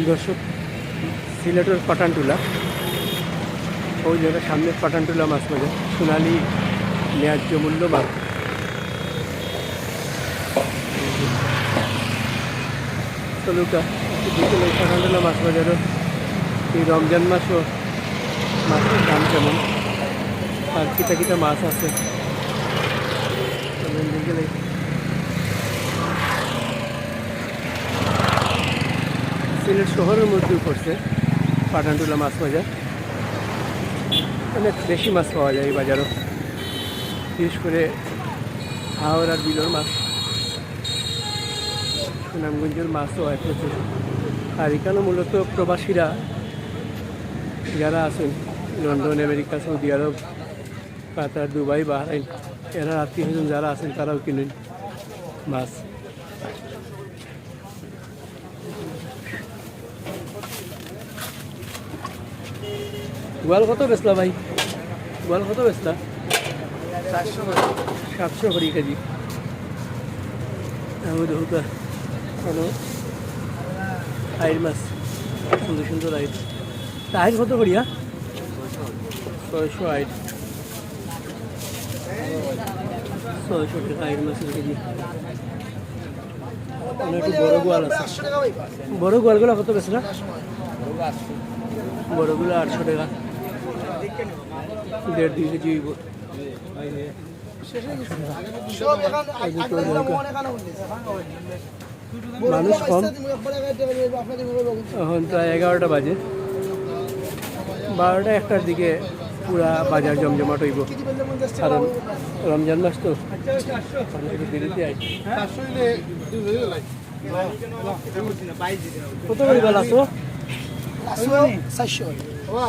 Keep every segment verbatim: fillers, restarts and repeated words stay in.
দর্শক, সিলেটর পাঠানটুলা, ওই জায়গার সামনে পাঠানটুলা মাছ বাজার, সোনালী ন্যায্য মূল্য মাছ। চলুকা, একটু বিকেলে পাঠানটুলা মাছ বাজারও এই রমজান মাসও মাছের দাম কেমন, আর কিতা কিতা মাছ আছে। চলুন বিকেলে। সিলেট শহরের মধ্যেও পড়ছে পাঠানটুলা মাছ বাজার। অনেক দেশি মাছ পাওয়া যায় এই বাজারও, বিশেষ করে হাওর আর বিলর মাছ। সুনামগঞ্জের মাছও হয় প্রচুর। আর এখানে মূলত প্রবাসীরা যারা আছেন, লন্ডন, আমেরিকা, সৌদি আরব, কাতার, দুবাই, বাহরাইন, এরা আত্মীয় স্বজন যারা আছেন, তারাও কিনেন মাছ। গোয়াল কত বেচলা ভাই? গোয়াল কত বেচলা? সাতশো করি কেজি। আমি দেখুকা, কোনো আইর মাছ, সুন্দর সুন্দর আইর। তা আইর কত করিয়া? ছয়শো আইর। ছয়শো টাকা আইর মাছের কেজি। মানে একটু বড় গোয়াল আছে। বড় গোয়ালগুলো কত বেচলা? বড়গুলো আটশো টাকা, দেড় দুই কেজি হইব। মানুষ কম। এখন প্রায় এগারোটা বাজে, বারোটা একটার দিকে পুরা বাজার জমজমাট হইব, কারণ রমজান মাস তো। একটু দেরিতে আই। কত করি গোয়াল আছে? চারশো।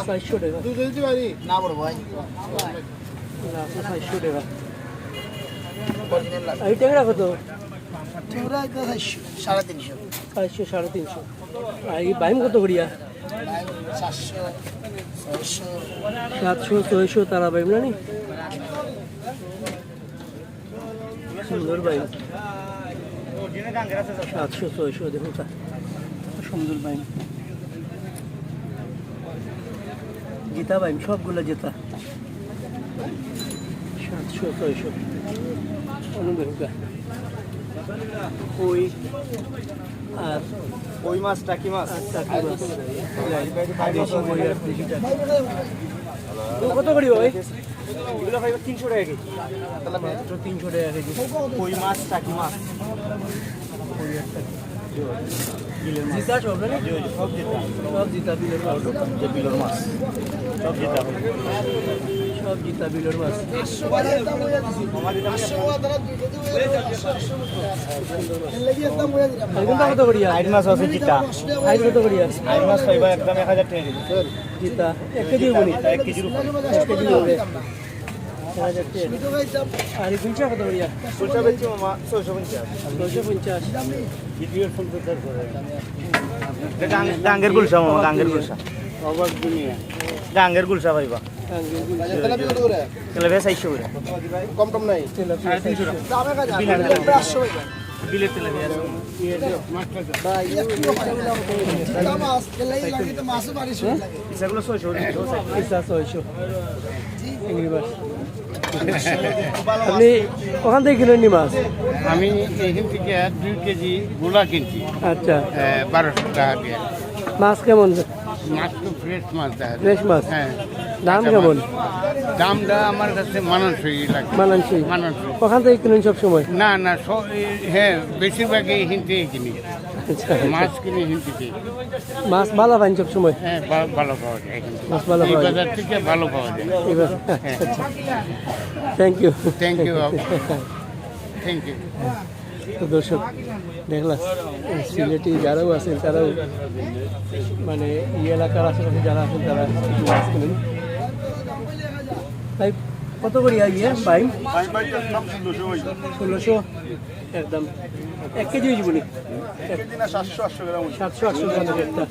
চারশো টাকা। না বড় ভাই। গোয়াল আছে চারশো টাকা। আর এই ট্যাংরা কত? ট্যাংরা এটা চারশো, সাড়ে তিনশো। চারশো, সাড়ে তিনশো। আর এই বাইম কত করিয়া? সাতশো, ছয়শো। সাতশো, ছয়শো তারা বাইম না নি? সুন্দর বাইম। সাতশো, ছয়শো, দেখুন তা। সুন্দর বাইম। জিতা বাইম, সবগুলা জিতা। সাতশো, ছয়শো। অন্য দেখুন তা। কই আর কই মাছ, টাকি মাছ। আর টাকি মাছ। দেশি কই আর দেশি টাকি। তো কত করি ভাই? এগুলো ভাই তিনশো টাকা কেজি। তাহলে মাত্র তিনশো টাকা কেজি। কই মাছ, টাকি মাছ। কই আর টাকি। বিলের মাছ। জিতা সব না? জি, জি, সব জিতা। সব জিতা বিলের মাছ। যে বিলের মাছ। সব জিতা। সব জিতা বিলের মাছ। আর কোনটা কত করিয়া? আইট মাছ আছে জিতা। আইট কত করিয়া? আইট মাছ পাইবা একদম এক হাজার টাকা কেজি। জিতা। এক কেজি হইব নি? এক কেজির উপরে। এক কেজি হবে। এক হাজার টাকা। আর এই গুলশা কত করিয়া? গুলশা বেচছি মামা ছয়শো পঞ্চাশ। ছয়শো পঞ্চাশ। গাঙ্গের গুলশা মামা, গাঙ্গের গুলশা। অবাক দুনিয়া। গাঙ্গের গুলশা পাইবা। গাঙ্গের গুলশা। তেলাপিয়া চারশো করে। কম টম নাই। তেলাপিয়া চারশো। বিলের তেলাপিয়া। বিলের তেলাপিয়া আছে। ভাই, একটু ভাই, মাছ, তেলাই লাগে তো মাছও বাড়ি শুরু লাগে। ইছাগুলো ছয়শো করে। ইছা ছয়শো। চিংড়ি মাছ। আপনি ওখান থেকে কিনে নি মাছ? আমি এইখান থেকে দুই কেজি গুলা কিনছি। আচ্ছা। এ, বারোশো টাকা দিয়ে। মাছ কেমন? মাছ তো ফ্রেশ মাছ দেখা যায়। ফ্রেশ মাছ? হ্যাঁ। দাম আচ্ছা, কেমন? মাছ। দামটা আমার কাছে মানানসই লাগে। মানানসই? মানানসই। ওখান থেকে কিনেন সব সময়? না, না, স-, এ, হ্যাঁ, বেশিরভাগই হিন্দি কিনি। আচ্ছা, আচ্ছা। মাছ কিনি হিন্দি থেকে। মাছ ভালো পাইন সব সময়? হ্যাঁ, ভা-, ভালো পাওয়া যায় কিন্তু। মাছ ভালো এই পাওয়া যায়। বাজার থেকে ভালো পাওয়া যায়। এই বাজার, হ্যাঁ। আচ্ছা। Thank you। Thank you। Thank you। তো দর্শক, দেখলাম, সিলেটি যারাও আছেন, তারাও, মানে, এই এলাকার আশেপাশে যারা আছেন, তারা একটু মাছ কিনেন। ভাই, কত করি ইয়ে, ভাই? ভাই, ভাই, একদম ষোলোশো ভাই। ষোলোশো? একদম। এক কেজি হইব নি? এক কেজি না, সাতশো, আটশো গ্রাম হইব। সাতশো, আটশো গ্রাম একটা।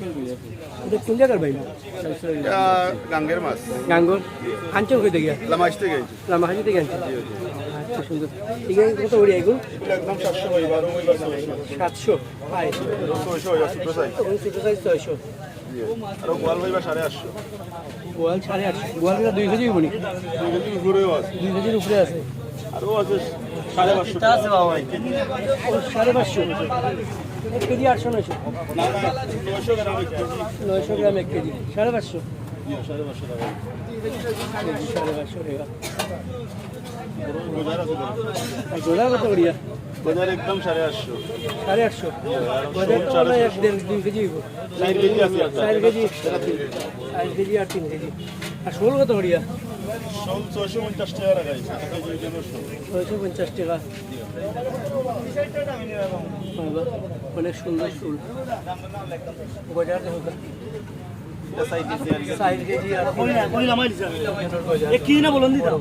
এটা কোন জায়গার ভাই? এটা গাঙ্গের মাছ। গাঙ্গর? আনছেন কই থেকে? লামাইশ থেকে আনছি। লামাইশ থেকে আনছেন? জি, জি। সুন্দর। ঠিক আছে, কত করি এগুলো? একদম সাতশো ভাই, বারো ভাই বা ছয়শো। সাতশো। আয়। ছয়শো ভাই বা ছোট সাইজ। এবং ছোট সাইজ ছয়শো। আর গোয়াল ভাই বা সাড়ে আটশো। গোয়াল সাড়ে আটশো। গোয়াল এটা দুই কেজি হইব নি? দুই কেজির উপরেও আছে। দুই কেজির উপরে আছে। আরও আছে সাড়ে পাঁচশো। আছে বাবা ভাই। ও, সাড়ে পাঁচশো। এক কেজি আটশো নয়শো। না, না, নয়শো গ্রাম এক কেজি। নয়শো গ্রাম এক কেজি। সাড়ে পাঁচশো। জি, সাড়ে পাঁচশো টাকা। সাড়ে পাঁচশো টাকা। আর গজার কত করিয়া? গজার একদম সাড়ে আটশো। সাড়ে আটশো। আর গজার তো সাড়ে মনে হয় এক দেড় দুই কেজি হইব। চার কেজি আছে একটা। চার কেজি। চার কেজি আর তিন কেজি। আর শোল কত করিয়া? শোল ছয়শো পঞ্চাশ টাকা রাখা হয়েছে। ছয়শো পঞ্চাশ টাকা। বাবা, অনেক সুন্দর শোল। গজার দেখো। চার কেজি আর কইলা, কইলা মাইল স্যার। এ কি না বলুন দিতা?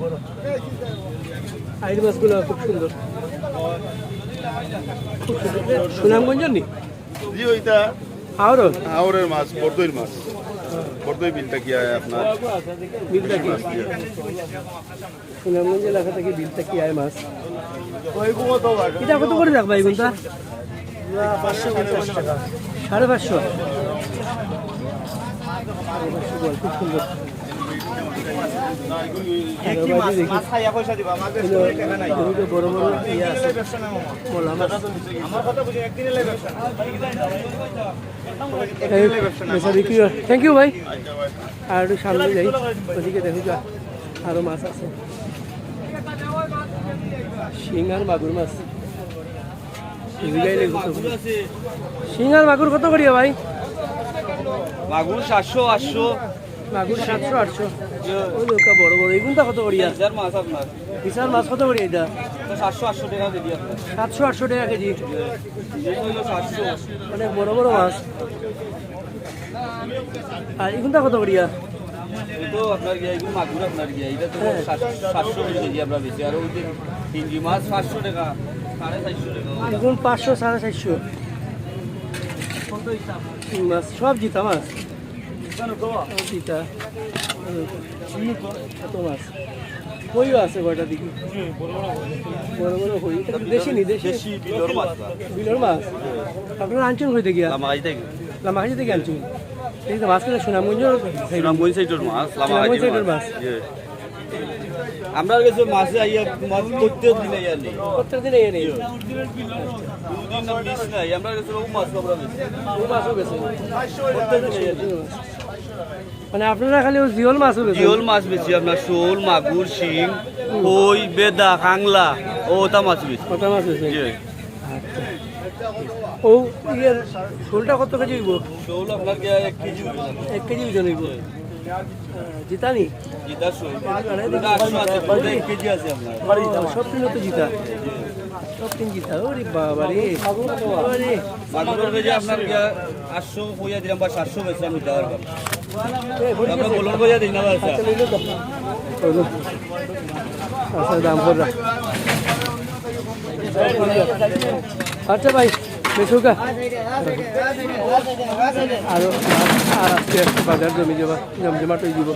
আইর মাছগুলো খুব সুন্দর। খুব সুন্দর। সুনামগঞ্জের নি? জি, ওইটা হাওরের? হাওরের মাছ, বড়দইর মাছ। বড়দই বিলটা কি হয় আপনার? বিলটা কি? মাছ দিয়ে। সুনামগঞ্জ এলাকা থেকে বিলটা কি আয় মাছ? এটা কত করে রাখবা এই গুনটা? সাড়ে পাঁচশো। সাড়ে পাঁচশো বল, খুব সুন্দর। আর ওই যে দেখি, এগুলো বড় বড় ইয়ে আছে, মোলা মাছ। এই, বেচা বিক্রি হয়। Thank you ভাই। আর একটু সামনে যাই, ওদিকে দেখো যা, আরো মাছ আছে। শিং আর মাগুর মাছ। শিং আর মাগুর কত করিয়া ভাই? মাগুর সাতশো, আটশো। মাগুর সাতশো, আটশো। ওই যে ওটা বড় বড়, এগুনটা কত করিয়া? বিশাল মাছ আপনার। বিশাল মাছ কত করিয়া এটা? এটা সাতশো, আটশো টাকা কেজি আপনার। সাতশো, আটশো টাকা কেজি। অনেক বড় বড় মাছ। আর এগুনটা কত করিয়া? এই তো আপনার গিয়া, এগুলো মাগুর আপনার গিয়া, এটা তো হ্যাঁ। সাত-, সাতশো করে কেজি আমরা বেচি। আর ওই যে শিঙ্গি মাছ পাঁচশো টাকা, সাড়ে চারশো টাকা। এগুন পাঁচশো, সাড়ে চারশো। শিং মাছ, সব জিতা মাছ। সব জিতা। কত মাছ? কইও আছে কয়টা দেখি। বড় বড় কই। এটা কি দেশি নি, দেশি? দেশি বিলর মাছ। বিলর মাছ? আপনারা আনছেন কই থেকে? লামাকাশি থেকে। লামাকাশি থেকে আনছেন? এই তো মাছ কিনা সুনামগঞ্জ? সুনামগঞ্জ সাইডের মাছ, সুনামগঞ্জ লামাকাশি সাইডের মাছ। মাছ। জি। আমরার গেছে মাছে আইয়া, মাছ প্রত্যেক দিন আইয়া নেই। প্রত্যেক দিন আইয়া নেই? জি। দুদিন না মিস নাই, আমরার গেছে ও মাছ আমরা বেশি। ও মাছও বেশি। প্রত্যেক দিন আইয়া নেই। মানে আপনারা খালি ওই জিওল মাছও বেচেন? জিওল মাছ বেশি, আপনার শোল, মাগুর, শিং, কই, বেদা, কাংলা, ও ওটা মাছ বেশি। ওটা মাছ বেশি? জি। আচ্ছা। ও ইয়ে, শোলটা কত কেজি হইব? শোল আপনার গিয়া এক কেজি হইব। এক কেজি ওজন হইব। আহ, জিতানি? জিতা শোল। মানে এটা আটশো আছে, ওটা এক কেজি আছে আপনার। ও, সব কিলো তো জিতা। সব কিন জিতা। ওরে বাবা রে। বাবা রে। মাগুর কেজি আপনার গিয়া আটশো কইয়া দিলাম বা সাতশো বেচলাম, নিতে পারবেন। আমরা বলুন কইয়া দিই না, ভাই, আচ্ছা। আচ্ছা, দাম কররা। আচ্ছা ভাই, বেচুকা। আরো, আর আজকে বাজার জমি জমা, জমজমাট হয়ে দিব।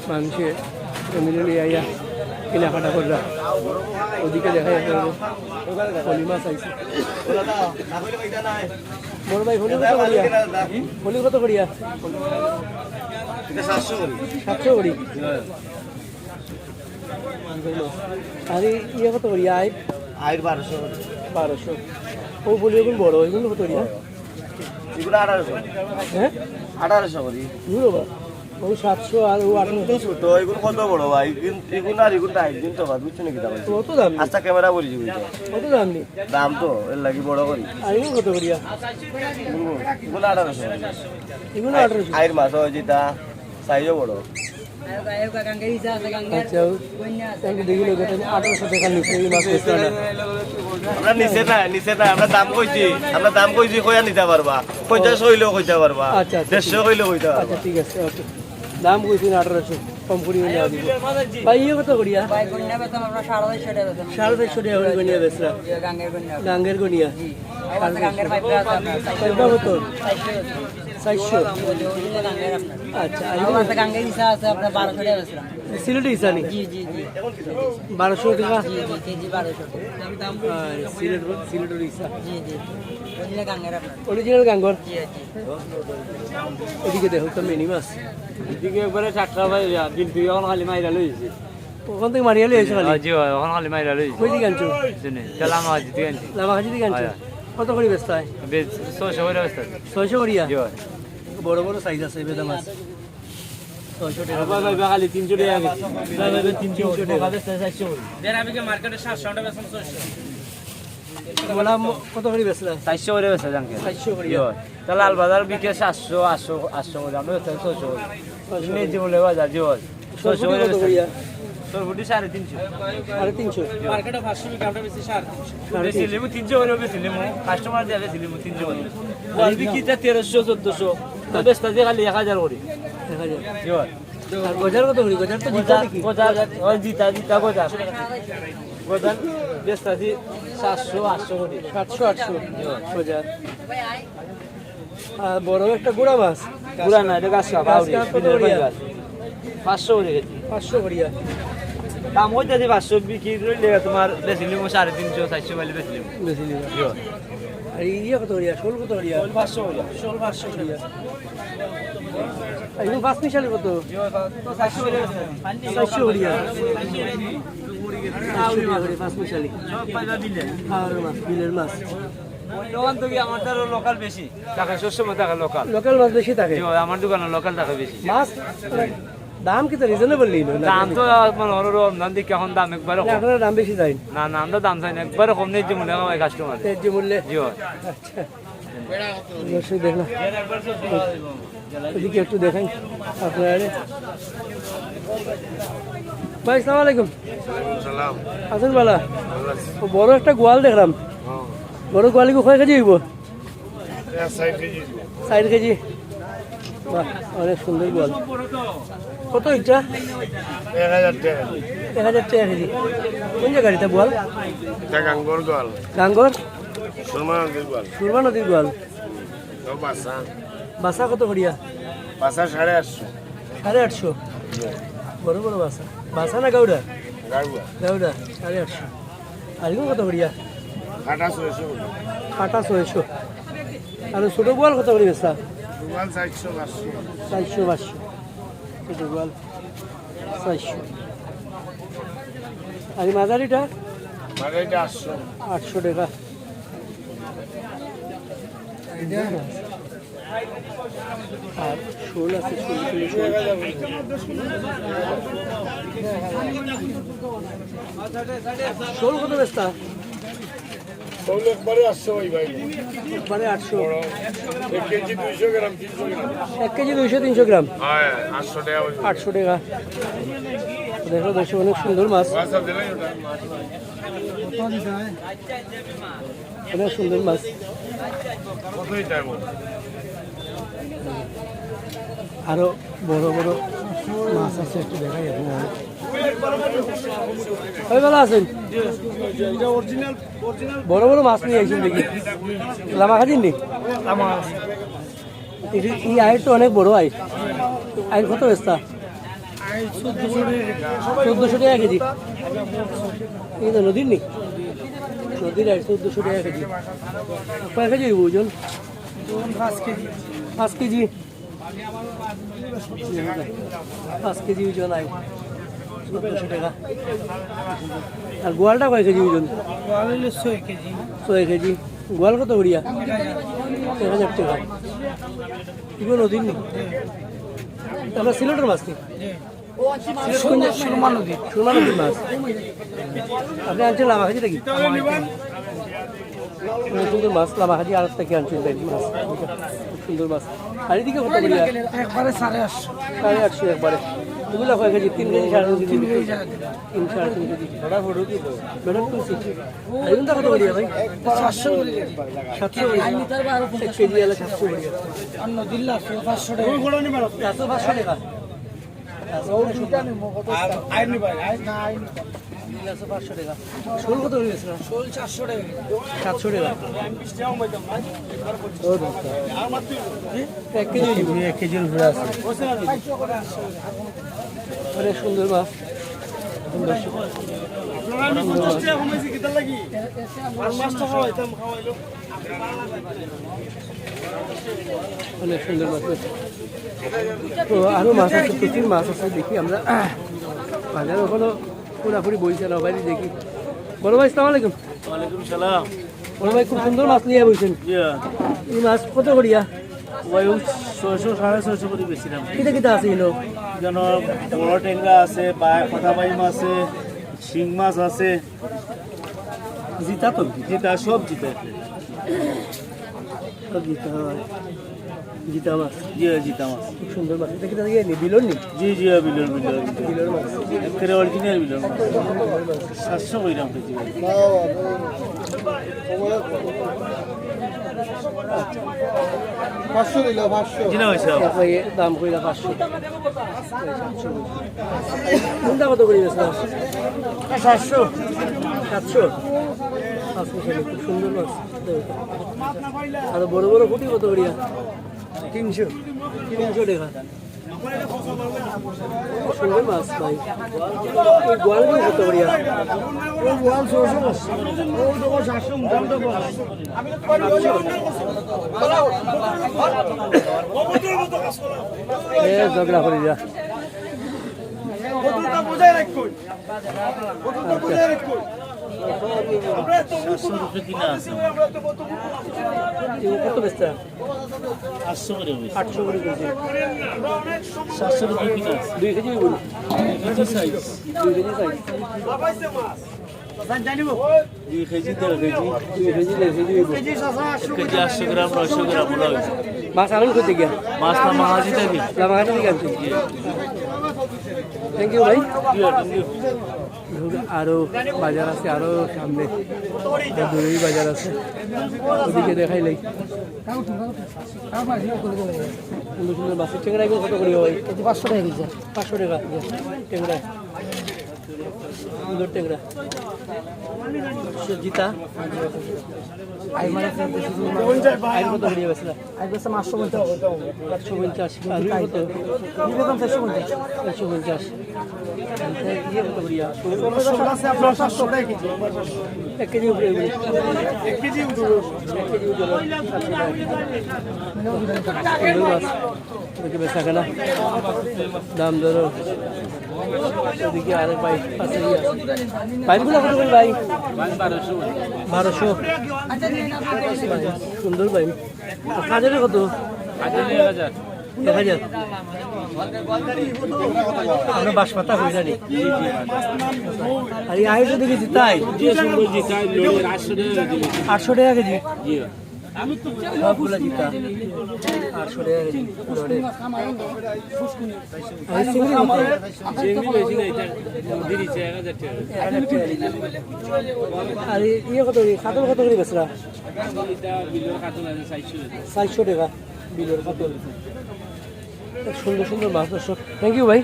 মানুষে জমি জমি আইয়া কেনাকাটা কররা। ওদিকে দেখা যাচ্ছে পলি মাছ আইছে। বড় ভাই, হলি কত করিয়া? হলি কত করিয়া? এটা সাতশো করি। সাতশো করি। আর এই ইয়ে কত করিয়া? আইর? আইর বারোশো করি। বারোশো। ও বলি, এখন বড়, এখন কত করিয়া? এগুলো আঠারোশো। হ্যাঁ? আঠারোশো করি। দূর বাবা। ও সাতশো আর ও আঠারোশো। তো ছোট, এগুলো কত বড় ভাই? এগুলো, এগুলো আর এগুলো নাই, এগুলো তো ভাই, বুঝছো নাকি দাম? কত দাম? আচ্ছা, ক্যামেরা বলি দিবি তো। কত দাম নি? দাম তো এর লাগি বড় করি। আর এগুলো কত করিয়া? এগুলো, এগুলো আঠারোশো। এগুলো আঠারোশো। আইর মাছ হয় যেটা, সাইজও বড়। আচ্ছা, তাহলে দেখি লোক, এটা আঠারোশো টাকার নিচে এই মাছ বেচতে পারে না। আমরা নিচে না, নিচে না, আমরা দাম কইছি, আমরা দাম কইছি, কইয়া নিতে পারবা, পঞ্চাশ কইলেও কইতে পারবা, আচ্ছা, আচ্ছা, দেড়শো কইলেও কইতে পারবা। আচ্ছা, ঠিক আছে, ওকে। দাম কইছি না আঠারোশো, কম করি হইলে আমি। ভাই, ইয়ে কত করিয়া? ভাই, গন্যা বেচলাম আমরা সাড়ে চারশো টাকা বেচলাম। সাড়ে চারশো টাকা করে গন্যা বেচলাম। ইয়ে, গাঙ্গের গন্যা। গাঙ্গের গন্যা। জি। আমার কাছে গাঙ্গের পাইপটা আছে আপনার। পাইপটা কত? চারশো। চারশো। ওই যে, ওই যে গাঙ্গের আপনার। আচ্ছা, আর আমার কাছে গাঙ্গের ইসা আছে আপনার বারোশো টাকা বেচলাম। সিলেটি ইছা নি? জি জি জি বারোশো টেকা। জি জি কেজি বারোশো টাকা। আহ, সিলেট সিলেটের ইছা। জি জি। অরিজিনাল গাঙ্গের আপনার। অরিজিনাল গাঙ্গর। জি জি। এদিকে দেখো তো মিনি মাছ। এদিকে একবারে টাটকা ভাই, বিল তুই এখন খালি মাইরা লইছি। ওখান থেকে মারিয়া লিয়ে এসে খালি। জি ভাই, এখন খালি মাইরা লইছি। কই থেকে আনছো? শুনি, তা লামা হাজি থেকে আনছি। লামাখাজি থেকে আনছো? হ্যাঁ। কত করে বেচতে হয়? বেশ, ছয়শো করে বেচতে হবে। ছয়শো করিয়া? জি ভাই। বড় বড় সাইজ আছে বেদা মাছ। ছয়শো টাকা। বাবা, বাবা, খালি তিনশো টাকা কেজি। তিনশো টাকা। চারশো করে। দেড় বিঘা মার্কেটে সাতশো টাকা বেচন ছয়শো। গোলাম কত করে বেচলে? চারশো করে বেচা যান কেন? চারশো জি করিয়া। ভাই। তা লাল বাজার বিকে সাতশো, আটশো, আটশো করে, আমরা বেচতে ছয়শো করে। নে যে বলে বাজার, জি ভাই। ছয়শো সরপুটি করে কত করিয়া? সরপুটি সাড়ে তিনশো। সাড়ে তিনশো। মার্কেটে পাঁচশো বিঘা, আমরা বেশি সাড়ে তিনশো। সাড়ে বেশি তিনশো। লিমু তিনশো করে, বেশি লিমু। কাস্টমার দিয়ে বেশি লিমু তিনশো করে। আর বিক্রি যা তেরোশো, চোদ্দশো। তো বেচতে যে খালি এক হাজার করে। এক হাজার। জি ভাই। আর গজার কত করি? গজার তো জিতা দেখি। গজার, ওই জিতা, জিতা গজার। গজার বেচতে যে সাতশো, আটশো করে। সাতশো আটশো গজার। আর বড় একটা গুড়া মাছ। গুড়া না, এটা গাছ কাপ, গাছ আউরি, কাপ কত বিলের করিয়া? গাছ। পাঁচশো করে কেজি। পাঁচশো করিয়া। দাম হইতেছে পাঁচশো, বিক্রি রইলে তোমার বেশি লিমু সাড়ে তিনশো, চারশো পাইলে বেশি লিমু। বেশি নিবা। আর ইয়ে কত করিয়া? শোল কত করিয়া? পাঁচশো করে। শোল পাঁচশো করিয়া। আর এগুলো পাঁচ মিশালি কত? তো চারশো করে। চারশো করিয়া। চারশো টাকা করে পাঁচ মিশালি। সব পাইবা বিলে। খাওয়ার মাছ, বিলের মাছ। দোকান তো কি আমার তার লোকাল বেশি। টাকা সবসময় টাকা লোকাল। লোকাল মাছ বেশি থাকে। জি, আমার দোকানে লোকাল টাকা বেশি। মাছ দাম কি তো রিজনেবল নেই না? দাম তো মানে ওর রমজান দিকে এখন দাম একবারে না, কম। আপনারা দাম বেশি চাইন। না, না, আমরা দাম চাই না, একবারে কম নেই যে মনে হয় কাস্টমার। ন্যায্য মূল্যে। জি ভাই। আচ্ছা। দর্শক দেখলাম। এদিকে একটু দেখাই আপনারা। ভাই, আসসালামু আলাইকুম। সালাম। আছেন বালা? ভালো আছি। ও, বড় একটা গোয়াল দেখলাম। হ্যাঁ। বড় গোয়াল কি কয় কেজি হইব? এটা ষাট কেজি। চার কেজি। বাহ, অনেক সুন্দর গোয়াল। কত এটা? এক হাজার টাকা। এক হাজার টাকা কেজি। কোন জায়গার এটা গোয়াল? এটা গাঙ্গর গোয়াল। গাঙ্গর? সুরমা নদীর গোয়াল। সুরমা নদীর গোয়াল। তো বাসা। বাসা কত করিয়া? বাসা সাড়ে আটশো। সাড়ে আটশো। বড় বড় বাসা। বাসা না গাউরা? গাড়ুয়া। গাউরা, সাড়ে আটশো। আর এগুলো কত করিয়া? কাটা ছয়শো। কাটা ছয়শো। আর ছোট গোয়াল কত করি বেচা? গোয়াল চারশো পাঁচশো। চারশো পাঁচশো। ছোট গোয়াল চারশো। আর এই মাঝারিটা? মানে এটা আটশো। আটশো টাকা। আর শোল আছে, শোল, শোল, শোল। শোল কত বেচতা? শোল একবারে আটশো ভাই ভাই। একবারে আটশো। এক কেজি দুইশো গ্রাম, তিনশো গ্রাম। এক কেজি দুইশো তিনশো গ্রাম। হ্যাঁ, আটশো টাকা ওই। আটশো টাকা। দেখো দর্শক, অনেক সুন্দর মাছ। বাসা দিলেই ওটা। অনেক সুন্দর মাছ। কতই চাইবো? আরো বড় বড় মাছ আছে, একটু দেখাই আপনারা। ভাই, ভালো আছেন? বড় বড় মাছ নিয়ে আইছেন দেখি। লামাখাজির নি? এই যে, এই আইর তো অনেক বড় আইর। আইর কত বেচতা? চোদ্দশো টাকা কেজি। এই তো নদীর নি? নদীর আইর চোদ্দশো টাকা কেজি। কয় কেজি হইব ওজন? পাঁচ কেজি। পাঁচ কেজি ওজন আইর। চোদ্দশো টাকা। আর গোয়ালটা কয় কেজি ওজন? ছয় কেজি। গোয়াল কত করিয়া? এক হাজার টাকা। এগুলো নদীর নি? আমরা সিলেটের মাছ নি? সুরমা নদী। সুরমা নদীর মাছ। আপনি আনছেন লামাখাজি নাকি? অনেক সুন্দর মাছ, লামাখাজি আর থেকে আনছেন এই মাছ। খুব সুন্দর মাছ। আর এদিকে কত করিয়া? একবারে সাড়ে আটশো। সাড়ে আটশো একবারে। এগুলো কয় কেজি? তিন কেজি, সাড়ে তিন কেজি? তিন, সাড়ে তিন কেজি। বেটা তুলছি। আর এগুলো কত করিয়া ভাই? সাতশো করে। সাতশো করিয়া। এক কেজি এলে সাতশো করিয়া। আর নদীর লাশ পাঁচশো টাকা। লাশও পাঁচশো টাকা। আর আইনি ভাই, আই না আইনি। লাশও পাঁচশো টাকা। শোল কত হয়ে গেছে? শোল চারশো টাকা। সাতশো টাকা। এক কেজি হইব। এক কেজির উপরে আছে। অনেক সুন্দর মাছ। অনেক সুন্দর মাছ। তো আরো মাছ আছে, প্রচুর মাছ আছে। দেখি আমরা, বাজার এখনো পুরাপুরি বইছে না, বাইরে দেখি। বড় ভাই, আসসালামু আলাইকুম। ওয়ালাইকুম সালাম। বড় ভাই, খুব সুন্দর মাছ নিয়ে বইছেন। জি। এই মাছ কত করিয়া? ভাই, ওই ছয়শো, সাড়ে ছয়শো করে বেচছিলাম। কিতা কিতা আছে এনো? যেন বড় টেংরা আছে, পায়, পাতা বাইম আছে, শিং মাছ আছে। জিতা তো? জিতা, সব জিতা। সব জিতা হয়। জিতা মাছ। জি, জিতা মাছ। খুব সুন্দর মাছ। ইটা কিতা ইয়ে নি, বিলর নি? জি, জি, বিলর, বিলর। বিলর মাছ। একেবারে original বিলর মাছ। সাতশো কইরাম কেজি। পাঁচশো দিল, পাঁচশো। জি না, ভাই সাহেব। দাম কইলা পাঁচশো। কোনটা কত করে বেচলা? সাতশো। সাতশো। আচ্ছা, খুব সুন্দর মাছ। আর বড় বড় পুটি কত করিয়া? তিনশো। তিনশো টাকা। সুন্দর মাছ ভাই। এই বোয়ালগুলো কত করিয়া? ও বোয়াল ছয়শো। ও তো সাতশো, মোটামুটি। এ, ঝগড়া করিয়া। কতটা বজায় রাখুন। কতটা বজায় রাখুন। আমরা এত সাতশো রুপি কিনা আছে। কত বেচতা? আটশো করে হইছে। আটশো করে হইছে। সাতশো রুপি কিনা আছে। দুই কেজি হইব না? দুই কেজি সাইজ। দুই কেজি সাইজ। দুই কেজি, দেড় কেজি। দুই কেজি, দেড় কেজি হইব। এক কেজি আটশো গ্রাম, নয়শো গ্রাম ওলা হইছে। মাছ আনেন কোথা থেকে? মাছ লামাহাজি থেকে। লামাহাজি থেকে আনছেন? জি। Thank you ভাই। জি, thank you। আরো বাজার আছে, আরো সামনে, আরো দূরেই বাজার আছে, ওদিকে দেখাইলাই। সুন্দর সুন্দর মাছের টেংরা এগুলো কত করে হয়? এই যে পাঁচশো টাকা কেজি। পাঁচশো টাকা টেংরা, সুন্দর টেংরা। সে জিতা। আইমার আছে, আইন কত করে বেচলা? আইন বেচলাম আটশো পঞ্চাশ। আটশো পঞ্চাশ। আর রুই কত? রুই বেচলাম চারশো পঞ্চাশ। চারশো পঞ্চাশ। ইয়ে কত করিয়া? এক কেজি উপরে অইবো। এক কেজি উপরে। সুন্দর মাছ। ওদিকে বেচা কেনা। দাম দর। ওদিকে আরেক ভাই আছে, ইয়ে আছে। ভাইগুলো কত করে ভাই? বারোশো। সুন্দর ভাই। আর কাজের কত? এক হাজার। আমরা বাঁশ পাতা হয়ে জানি। আর এই আইস দেখেছি তাই? আটশো টাকা কেজি। সবগুলা জিতা। আটশো টাকা কেজি। আর এই চিংড়ি কত? আর এই ইয়ে কত করে? কাতল কত করে বেচরা? চারশো টাকা বিলর কাতল। সুন্দর সুন্দর মাছ, দর্শক। Thank you ভাই।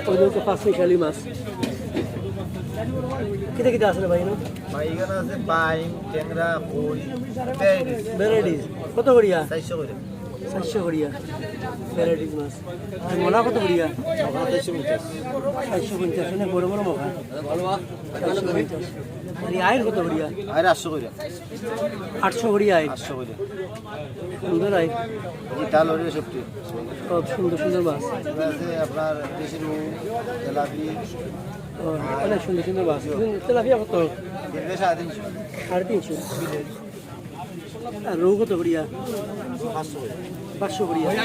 ওই দেখো পাঁচ মিশালি মাছ। কিতা কিতা আছে রে ভাই এনো? ভাই, এখানে আছে বাইম, টেংরা, কই, ভ্যারাইটিস। ভ্যারাইটিস। কত করিয়া? চারশো করে। চারশো করিয়া। ভ্যারাইটিস মাছ। আর মোলা কত করিয়া? মোলা চারশো পঞ্চাশ। চারশো পঞ্চাশ, অনেক বড় বড় মোলা। চারশো পঞ্চাশ। আর এই আইর কত করিয়া? আইর আটশো করিয়া। আটশো করিয়া আইর। আটশো করিয়া। সুন্দর আইর। এই ডাল ওরে সবটি। খুব সুন্দর সুন্দর মাছ। এটা আছে আপনার দেশি রুই, তেলাপি। ও, অনেক সুন্দর সুন্দর মাছ। তেলাপিয়া কত? এটা সাড়ে তিনশো। সাড়ে তিনশো। আর রৌ কত করিয়া? পাঁচশো করিয়া। এটা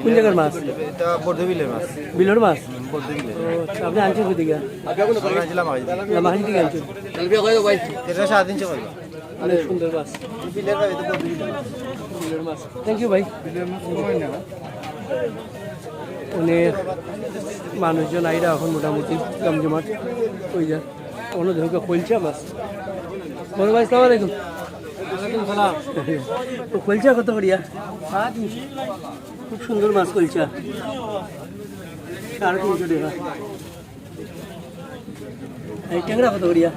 কোন জায়গার মাছ? এটা বর্ধবিলের মাছ। বিলর মাছ? হুম, বর্ধবিলের। ও, আচ্ছা, আপনি আনছেন কোথা থেকে? আমরা আনছিলাম আগে। লামাহাজি থেকে আনছেন? এটা সাড়ে তিনশো করিয়া। অনেক সুন্দর মাছ। বিলের মাছ, এটা বর্ধবিলের মাছ। বিলর মাছ। Thank you ভাই। অনেক মানুষজন আইরা এখন মোটামুটি জমজমাট হয়ে যায়। অন্য ধরো কলচা মাছ। বড় ভাই, আসসালামু আলাইকুম। ওয়ালাইকুম সালাম। তো কলচা কত করিয়া? সাড়ে তিনশো। খুব সুন্দর মাছ কলচা। সাড়ে তিনশো টাকা। এই টেংরা কত করিয়া?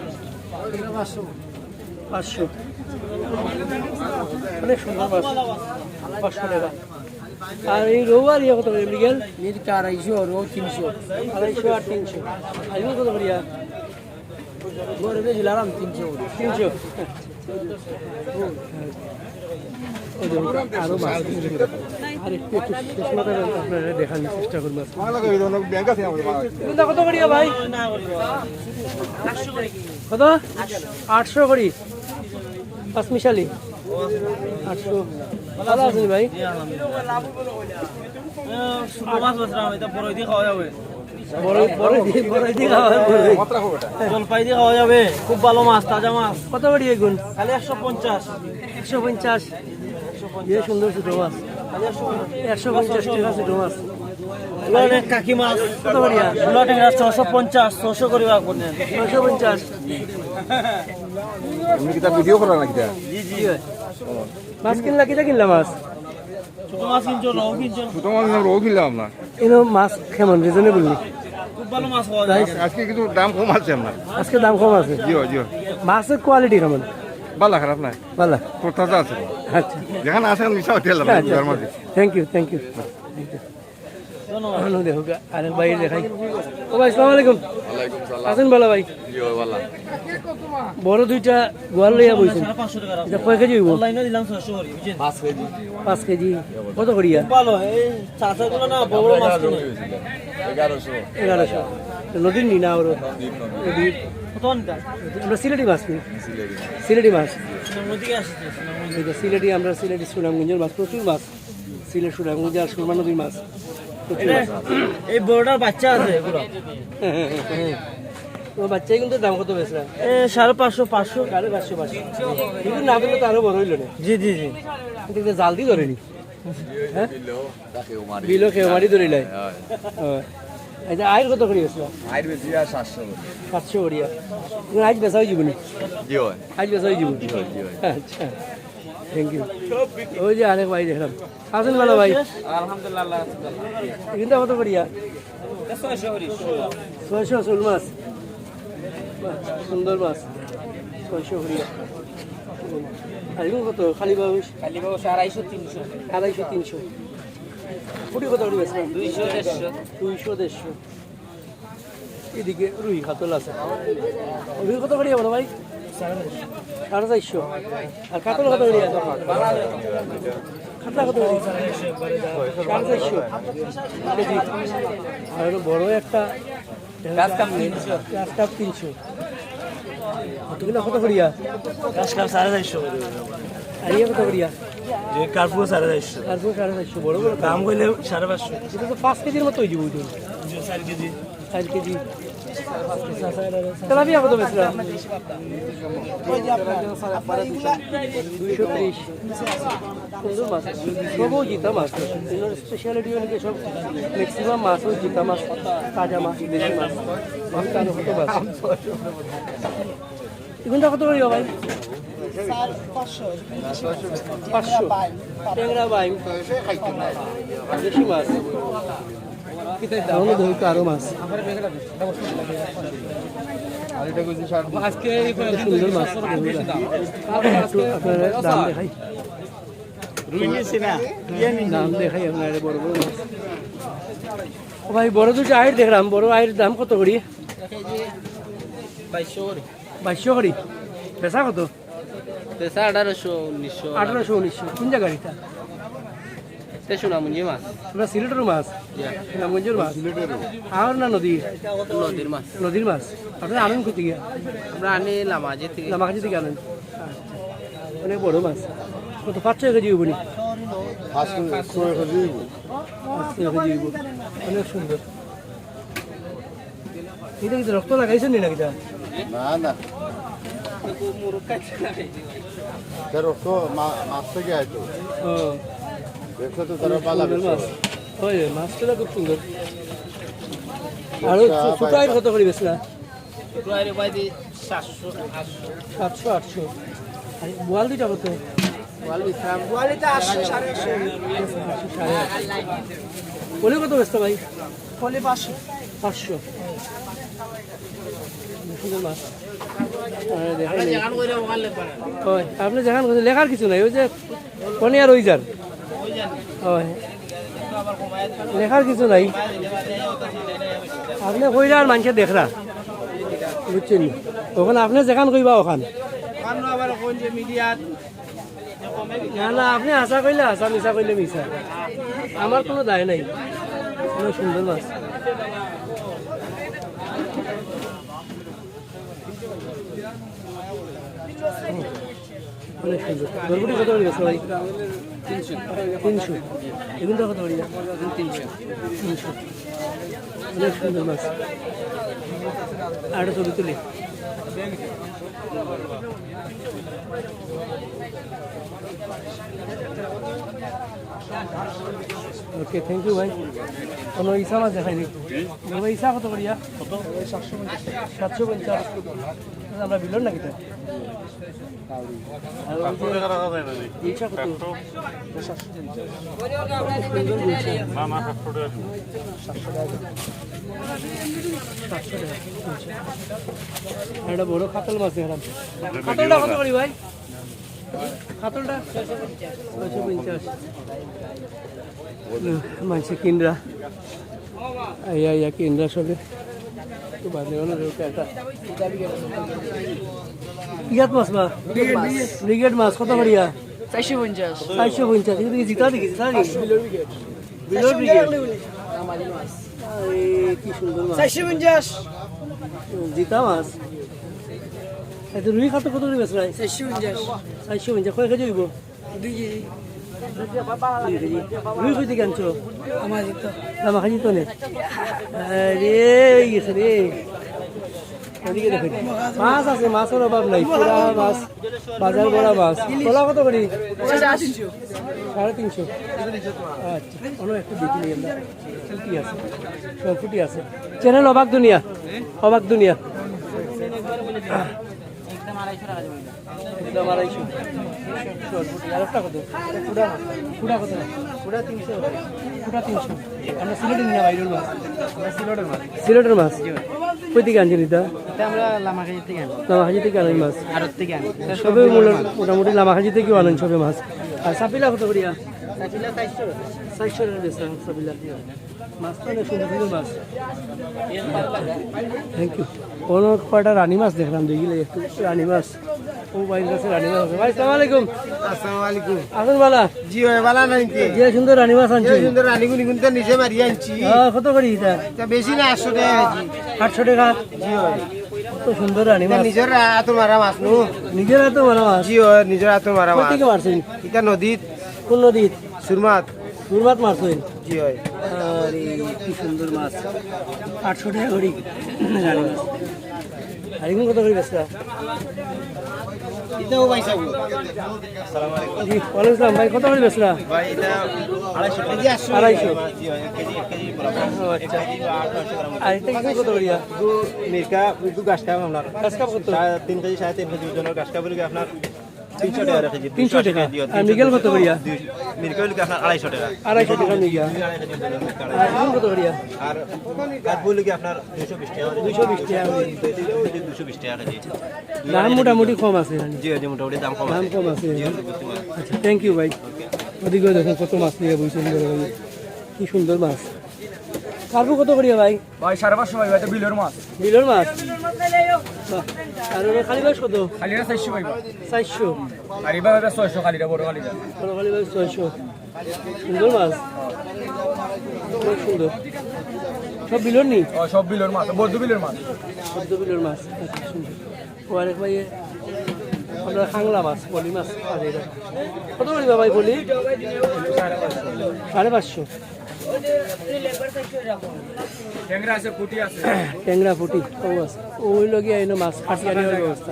পাঁচশো। পাঁচশো। অনেক সুন্দর মাছ। পাঁচশো টাকা। আর এই রৌ আর ইয়ে কত করে, মৃগেল? মৃগেল আড়াইশো, রৌ তিনশো। আড়াইশো আর তিনশো। আর এগুন কত করিয়া? বড় বেশি লাগাম তিনশো করে। তিনশো। ওই যে আরো মাছ। আর একটু, একটু শেষ মাথায় আপনারা দেখানোর চেষ্টা করবো। কোনটা কত করিয়া ভাই? কত? আটশো করি। পাঁচ মিশালি। আটশো। ভালো আছেন ভাই? ছোট মাছ বেচলাম, এটা বড়ই দিয়ে খাওয়া যাবে। বড়ই, বড়ই দিয়ে, বড়ই দিয়ে খাওয়া যাবে। জলপাই দিয়ে খাওয়া যাবে, খুব ভালো মাছ, তাজা মাছ। কত করি এগুন? খালি একশো পঞ্চাশ। একশো পঞ্চাশ। ইয়ে সুন্দর ছোট মাছ। খালি একশো পঞ্চাশ। একশো পঞ্চাশ টাকা ছোট মাছ। অনেক কাকি মাছ। কত করিয়া? ষোলো টাকা, ছশো পঞ্চাশ, ছশো করি রাখবো না। ছশো পঞ্চাশ। তুমি কিতা ভিডিও করো না কিতা? জি, জি। মাছ কিনলা, কিতা কিনলা মাছ? ছোট মাছ কিনছো, রৌ কিনছো? ছোট মাছ কিনলাম, রৌ কিনলাম না। এনো মাছ কেমন, রিজনেবল নি? খুব ভালো মাছ পাওয়া যায়। আজকে কিন্তু দাম কম আছে আপনার। আজকে দাম কম আছে। জি, জি। মাছের কোয়ালিটি কেমন? ভালো, খারাপ না। ভালো। প্রত্যাশা আছে। আচ্ছা। যেখানে আছে, আমি মিশা হতে গেলাম, আচ্ছা। Thank you, thank you. অনো দেখো, আরেক ভাই দেখাই। ও ভাই, আসসালামু আলাইকুম। ওয়ালাইকুম সালাম। আছেন ভালো ভাই? জি, ভাই, ভালো। বড় দুইটা গোয়াল লইয়া বইছেন। এটা কয় কেজি হইব? অনলাইনে দিলাম ছয়শো করি, বুঝছেন? পাঁচ কেজি। পাঁচ কেজি। কত করিয়া? ভালো, এই চাচাগুলো না, বড় বড় মাছ কিনে। এগারোশো। এগারোশো। নদীর নি না ওর? নদীর, নদীর। নদীর। কত আনতা? আমরা সিলেটি মাছ কিনি। সিলেটি মাছ। সিলেটি মাছ। সুনামগঞ্জ থেকে আসছে, সুনামগঞ্জ। এই যে সিলেটি, আমরা সিলেটি সুনামগঞ্জের মাছ, প্রচুর মাছ। সিলেট সুনামগঞ্জে আর সুরমা নদীর মাছ। প্রচুর এটা, মাছ। এই বড়টার বাচ্চা আছে এগুলো। ও বাচ্চাই কিন্তু দাম কত বেচলাম? এ, সাড়ে পাঁচশো, পাঁচশো। সাড়ে পাঁচশো, পাঁচশো। কিন্তু না দিলে তো আরো বড় হইলো না। জি, জি, জি। কিন্তু এটা জাল দিয়ে ধরেনি। হ্যাঁ? বিলো কেউ মারি ধরিলাই। হ্যাঁ। ও। এটা আইর কত করি বেচলাম? আইর বেশি আর সাতশো করি। সাতশো করিয়া। কিন্তু আইজ বেচা হয়ে যাবো নি? জি হয়। আইজ বেচা হয়ে যাবো? জি হয়, জি হয়। আচ্ছা। Thank you. ওই যে আরেক ভাই দেখলাম। আছেন ভালো ভাই? আলহামদুলিল্লাহ, আল্লাহ রাখছে। কিন্তু কত করিয়া? ছয়শো করি। ছয়শো শোল মাছ। বাহ, সুন্দর মাছ। ছয়শো করিয়া। আর এগুলো কত? খালি বাউশ? খালি বাউশ আড়াইশো, তিনশো। আড়াইশো, তিনশো। পুটি কত করি বেচবেন? দুইশো, দেড়শো। দুইশো, দেড়শো। এদিকে রুই কাতল আছে। রুই কত করি বড় ভাই? সাড়ে চারশো। আর কাতল কত করি? কাতলা কত করি? সাড়ে চারশো কেজি। আর হলো বড় একটা গ্রাস কার্প তিনশো। গ্রাস কার্প তিনশো। এগুলো কত করিয়া? গ্রাস কার্প সাড়ে চারশো করে। আর ইয়ে কত করিয়া? যে কার্পও সাড়ে চারশো। কার্পও সাড়ে চারশো, বড় বড়। দাম কইলে সাড়ে পাঁচশো। এটা তো পাঁচ কেজির মতো হয়ে যাবে ওই তো। যে চার কেজি। চার কেজি। তেলাপিয়া কত বেচলা? দুইশো ত্রিশ। সুন্দর মাছ। সবও জিতা মাছ। এগুলোর স্পেশালিটি হলো কি সব ম্যাক্সিমাম মাছও জিতা মাছ, তাজা মাছ, দেশি মাছ। মাছটা আরো কত মাছ? এগুনটা কত করি ভাই? পাঁচশো। ট্যাংরা বাইম। দেশি মাছ। তাহলে ধরি তো আরো মাছ। আজকে এই সুন্দর মাছ। একটু আপনারা দাম দেখাই। দাম দেখাই আপনারা, বড় বড় মাছ। ও ভাই, বড় দুটো আইর দেখলাম, বড় আইর দাম কত করি? বাইশশো করি। বাইশশো করি। বেচা কত? বেচা আঠারোশো, উনিশশো। আঠারোশো, উনিশশো। কোন জায়গার এটা? এটা সুনামগঞ্জি মাছ। আমরা সিলেটের মাছ? ইয়া। সুনামগঞ্জের মাছ? আর না নদী? নদীর মাছ। নদীর মাছ। আপনি আনেন কোথা থেকে? আমরা আনি লামাজি থেকে। লামাজি থেকে আনেন? আচ্ছা। অনেক বড় মাছ। কত, পাঁচ ছয় কেজি হইব নি? পাঁচ ছয় কেজি হইব। পাঁচ ছয় কেজি হইব। অনেক সুন্দর। এটা কিন্তু রক্ত লাগাইছেন নি নাকি তা? না, না। এটা রক্ত মা-, মাছ থেকে আইতো। ও। ব্যবসা তো তারা ভালো সুন্দর ব্যবসা। মাছ। ওই মাছটা খুব সুন্দর। আর ওই এটা সু-, সুতাই কত করে বেচলা? ছোট আইরে বাইদি সাতশো, আটশো। সাতশো, আটশো। আর বোয়াল দুইটা কত? বোয়াল বিক্রাম। বোয়ালিটা আটশো, সাড়ে আটশো। আটশো, সাড়ে আটশো। বলে কত বেচতে ভাই? বলে পাঁচশো। পাঁচশো। সুন্দর মাছ। আরে, দেখাই নাই। ওই, আপনি যেখান করছেন, লেখার কিছু নাই, ওই যে কোনে আর ওই যার। ওই। লেখার কিছু নাই। আপনে কইরা আর মানষে দেখরা, বুঝছইন নি? অখন আপনে যেখান কইবা অখান। না, না, আপনে হাছা কইলে হাছা, মিছা কইলে মিছা। আমার কুনু দায় নাই। অনেক সুন্দর মাছ। অনেক সুন্দর। বরবটি কত করি বেচরা ভাই? তিনশো। তিনশো। এগুলা কত করি? তিনশো। তিনশো। অনেক সুন্দর মাছ। আর একটা ছবি তুলি। ওকে, thank you ভাই। কুনু ইছা মাছ দেখাই নি। ভাই, ইছা কত করিয়া? কত? সাতশো পঞ্চাশ। আমরা বিলর নাকি তো? আর ওই যে ইছা কত? না, না, সাতশো টাকা। সাতশো টাকা। আর একটা বড় কাতল মাছ দেখলাম। কাতলটা কত করি ভাই? কাতলটা? ছয়শো পঞ্চাশ। মানষে কিনরা। আইয়া, আইয়া কিনরা সবে। তো বাদে অন্য লোক একটা। ইয়াত মাছ বা? ব্রিগেড মাছ। ব্রিগেড মাছ, কত করিয়া? চারশো পঞ্চাশ। চারশো পঞ্চাশ। কিন্তু কি জিতা দেখি, জিতা দেখি? বিলর ব্রিগেড। আরে, কি সুন্দর মাছ। চারশো পঞ্চাশ। জিতা মাছ। এই তো রুই কাতল কত করি বেচরা? চারশো পঞ্চাশ। চারশো পঞ্চাশ। কয় কেজি অইবো? দুই কেজি। দুই কেজি। রুই কই থাকি আনছো? লামাখাইজি তো। লামাখাইজি তো নি? আরে, অই গেছে রে। এদিকে দেখো। মাছ আছে, মাছর অভাব নাই। পুরা মাছ, বাজার ভরা মাছ। কলা কত করি? সাড়ে তিনশো। সাড়ে তিনশো। আচ্ছা, অনো একটু দেখি নিয়ে আমরা। ফুটি আছে। সব ফুটি আছে। চ্যানেল অবাক দুনিয়া। অবাক দুনিয়া। একদম আড়াইশো। সরপুটি। আর একটা কত? ফুটা, ফুটা কত? ফুটা তিনশো। ফুটা তিনশো। আমরা সিলেটের না বাইরের মাছ? আমরা সিলেটের মাছ। সিলেটের মাছ? জি ভাই। কই থাকি আনছেন এটা? এটা আমরা লামাখাইজি থাকি আনি। লামাখাইজি থাকি আনেন মাছ? আড়ত থাকি আনি। এটা সবে সব মূল মাছ। মোটামুটি লামাখাইজি থাকিউ আনেন সবে মাছ। আর সাপিলা কত করিয়া? সাপিলা চারশো। চারশো টাকা বেচরা সাপিলা। মাছ তো অনেক সুন্দর সুন্দর মাছ। Thank you। অনো কয়টা রানী মাছ দেখলাম, দেখিলে একটু রানী মাছ। ও ভাইর কাছে রানী মাছ আছে। ভাই, আসসালামু আলাইকুম। আসসালামু আলাইকুম। আছেন ভালা? জি ভাই, ভালা নাই কে? যে সুন্দর রানী মাছ আনছি। যে সুন্দর রানী গুনি গুনি তো নিজে মারি আনছি। হ্যাঁ, কত করি এটা? তা বেশি না, আটশো টাকা কেজি। আটশো টাকা? জি ভাই। কত সুন্দর রানী এটা মাছ। নিজর আতো মারা মাছ নু? নিজর আতো মারা মাছ? জি ভাই, নিজর আতো মারা কই মাছ। থাকি মারছেন? এটা নদীত। কোন নদীত? সুরমাত। সুরমাত মারছেন? জি ভাই। আরে, কি সুন্দর মাছ। আটশো টাকা করি। আর এগুন কত করি বেচরা? এটাও ভাই সাহেব। জি, ওয়ালাইকুম আসসালাম। ভাই, কত করি বেচরা? ভাই, এটা আড়াইশো টাকা। আড়াইশো। জি ভাই, এক কেজি, এক কেজি বরাবর। ও, আচ্ছা। এক কেজি বা আট নয়শো গ্রাম। আর এটা কি কত করিয়া? মিরকা, একটু গাছ খাওয়া আপনার। গাছ খাওয়া কত? সাড়ে তিন কেজি, সাড়ে তিন কেজি ওজনের গাছ খাওয়া বলি আপনার তিনশো টাকা কেজি, তিনশো টাকা। দুইশো আশি টাকা। আর মৃগেল কত করিয়া? দুই-, মৃগেল কি আপনার আড়াইশো টাকা। আড়াইশো টাকা মৃগেল। আড়াইশো টাকা। আর এগুন কত করিয়া? আর কাঠবুল কি আপনার দুইশো বিশ টাকা। দুইশো বিশ টাকা। দুইশো বিশ টাকা কেজি। দাম মোটামুটি কম আছে এখানে। জি, জি, মোটামুটি দাম কম দাম আছে। কম আছে। জি, জি, বুঝতে পারলাম। আচ্ছা, thank you ভাই। ওদিকেও দেখুন কত মাছ নিয়ে বইছেন বড় ভাই। কি সুন্দর মাছ। কার্পু কত করিয়া ভাই? ভাই, সাড়ে পাঁচশো ভাই, ভাই, এটা বিলর মাছ। বিলর মাছ? বাহ। আর ওই কালীবাউস কত? কালীটা চারশো ভাই, ভাই। চারশো। আর এবার ভাই ছয়শো কালীটা, বড় কালীটা। বড় কালীবাউস ছয়শো। সুন্দর মাছ। অনেক সুন্দর। সব বিলর নি? ও, সব বিলর মাছ, বদ্ধ বিলর মাছ। বদ্ধ বিলর মাছ। আচ্ছা, সুন্দর। ও আরেক ভাই, আমরা খাংলা মাছ, পলি মাছ, আর এটা। কত করি ভাই পলি? সাড়ে পাঁচশো। ট্যাংরা আছে, পুঁটি আছে। ট্যাংরা পুঁটি, ও আছে। ওই লগে আইনো মাছ, কাটিয়া নেওয়ার ব্যবস্থা।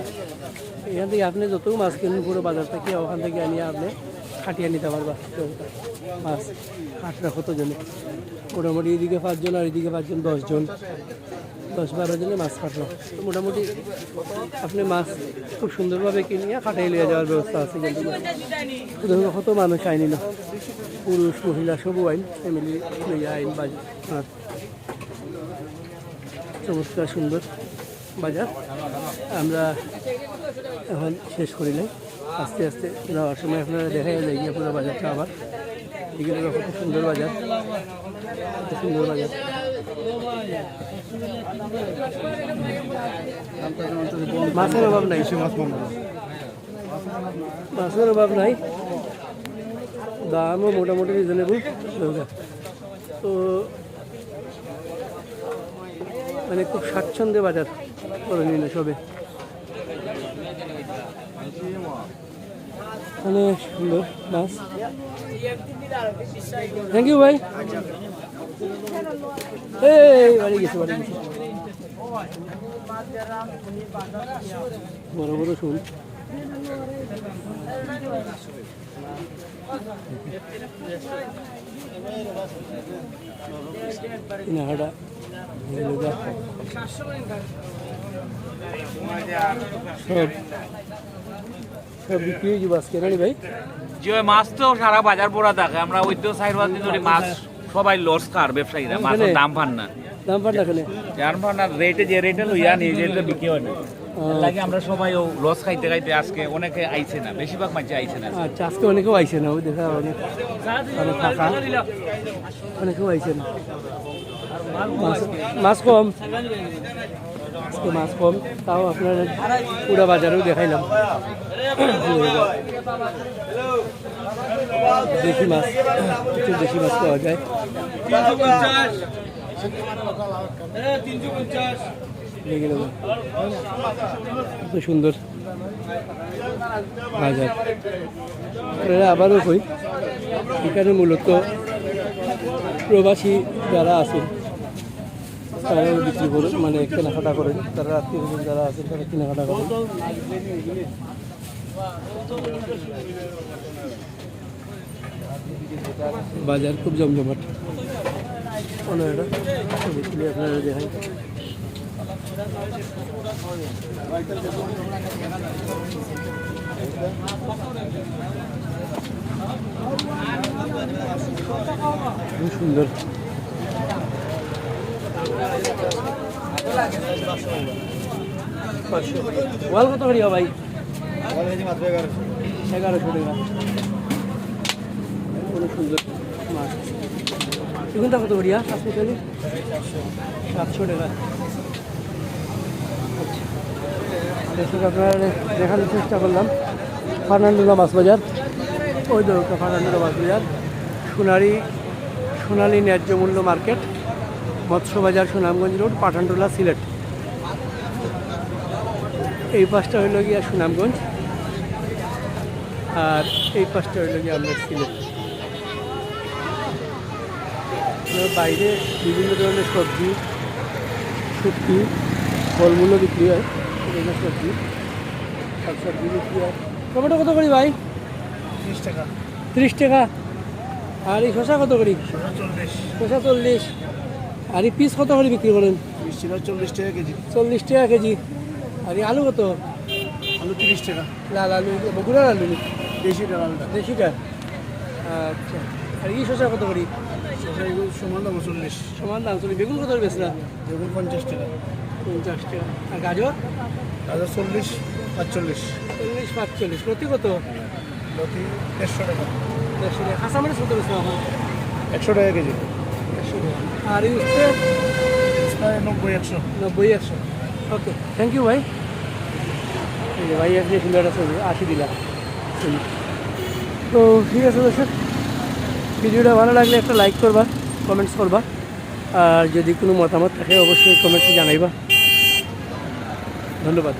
এখান থেকে আপনি যত মাছ কিনুন পুরো বাজার থেকে, ওখান থেকে আনিয়া আপনি কাটিয়া নিতে পারবা। মাছ, কাটরা কতজনে? মোটামুটি এদিকে পাঁচজন আর এদিকে পাঁচজন, দশজন। দশ বারো জনে মাছ কাটলো। তো মোটামুটি আপনি মাছ খুব সুন্দরভাবে কিনিয়া কাটাই লইয়া যাওয়ার ব্যবস্থা আছে কিন্তু। তো দেখুন, কত মানুষ আইন নিল, পুরুষ, মহিলা সবউ আইন, ফ্যামিলি লইয়া আইন বাজার। আর চমৎকার সুন্দর বাজার। আমরা এখন শেষ করিলাই, আস্তে আস্তে যাওয়ার সময় আপনারা দেখাই যায় গিয়া পুরো বাজারটা আবার। এগুলো দেখো, খুব সুন্দর বাজার, খুব সুন্দর বাজার। মাছের অভাব নাই। মাছের অভাব নাই, দামও মোটামুটি রিজনেবল। তো মানে খুব স্বাচ্ছন্দ্যে বাজার করে নিল সবে। মানে সুন্দর মাছ। থ্যাংক ইউ ভাই। এই বাড়ি গেছে, বাড়ি গেছে। বড় বড় শোল। কিনাহাটা। সব, সব বিক্রি হয়ে যাবো আজকে, না রে ভাই? জি ভাই, মাছ তো সারা বাজার ভরা থাকে। আমরা ওই তো চার পাঁচ দিন ধরে মাছ সবাই লস খার ব্যবসায়ীরা, মাছের এখানে? দাম পান না। দাম পান না এখানে? দাম পান না, রেটে যে রেটে লইয়া নিয়ে যে রেটে বিক্রি হয় না। আহ। এর লাগি আমরা সবাই ও লস খাইতে খাইতে আজকে অনেকে আইছে না, বেশিরভাগ মানুষ আইছে না। আচ্ছা, আজকে অনেকেও আইছে না, ওই দেখা অনেক, অনেক ফাঁকা, অনেকেও আইছে না। মাছ, মাছ কম, আজকে মাছ কম, তাও আপনারা পুরা বাজারেও দেখাইলাম। দেশি মাছ, কিছু দেশি মাছ পাওয়া যায়। দেখে নেব। এত সুন্দর বাজার। এরা আবারও কই, এখানে মূলত প্রবাসী যারা আছেন, তারাও বিক্রি করেন, মানে কেনাকাটা করেন, তারা আত্মীয় স্বজন যারা আছেন, তারা কেনাকাটা করেন। বাজার খুব জমজমাট। অন্য একটা ছবি তুলে আপনারা দেখাই। খুব সুন্দর। পাঁচশো। ওয়াল কত করিয়া ভাই? এগারোশো টাকা। অনেক সুন্দর মাছ। এগুনটা কত করিয়া? সাতশো টাকা। দর্শক, আপনারা দেখানোর চেষ্টা করলাম পাঠানটুলা মাছ বাজার। ওই তো ওটা পাঠানটুলা মাছ বাজার, সোনালী, সোনালী ন্যায্য মূল্য মার্কেট, মৎস্য বাজার, সুনামগঞ্জ রোড, পাঠানটুলা, সিলেট। এই পাশটা হইল গিয়া সুনামগঞ্জ, আর এই পাশটা হইল গিয়া আমরা সিলেট। আপনার বাইরে বিভিন্ন ধরনের সবজি, শুটকি, ফলমূলও বিক্রি হয়। বিভিন্ন সবজি, শাক সবজি বিক্রি হয়। টমেটো কত করি ভাই? তিরিশ টাকা। তিরিশ টাকা। আর এই শসা কত করি? শসা চল্লিশ। শসা চল্লিশ। আর এই পিস কত করি বিক্রি করেন? পিস ছিল চল্লিশ টাকা কেজি। চল্লিশ টাকা কেজি। আর এই আলু কত? আলু তিরিশ টাকা। লাল আলু, বগুড়ার আলু নি? দেশিটা লালটা। দেশিটা। আচ্ছা। আর এই শসা কত করি? শসা এগুলো সমান দাম চল্লিশ। সমান দাম চল্লিশ। বেগুন কত করি বেচরা? বেগুন পঞ্চাশ টাকা। পঞ্চাশ টাকা। আর গাজর? গাজর চল্লিশ, পাঁচচল্লিশ। চল্লিশ, পাঁচচল্লিশ। লতি কত? লতি দেড়শো টাকা। দেড়শো টাকা। কাঁচামরিচ কত বেচরা এখন? একশো টাকা কেজি। একশো টাকা। আর এই উচ্ছে? প্রায় নব্বই, একশো। নব্বই, একশো। ওকে, থ্যাংক ইউ ভাই। এই যে ভাই, আপনি সুন্দর একটা ছবি আশি দিলা। তো ঠিক আছে দর্শক, ভিডিওটা ভালো লাগলে একটা লাইক করবা, কমেন্টস করবা, আর যদি কোনো মতামত থাকে অবশ্যই কমেন্টসে জানাইবা। ধন্যবাদ।